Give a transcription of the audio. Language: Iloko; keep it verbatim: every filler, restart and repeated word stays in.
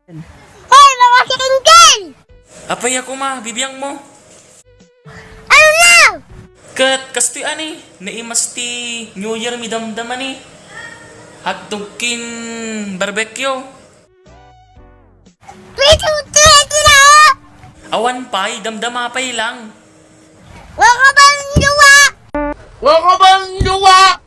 Hoy, mga single! Apay a koma, bibiangmo? Ano na? Ket kastoy a ni, naimas ti New Year mi damdama ni. Hotdog ken barbecue. Three, two, three, three. Awan pay, damdama pay lang. Waka bang jowa? Waka bang jowa?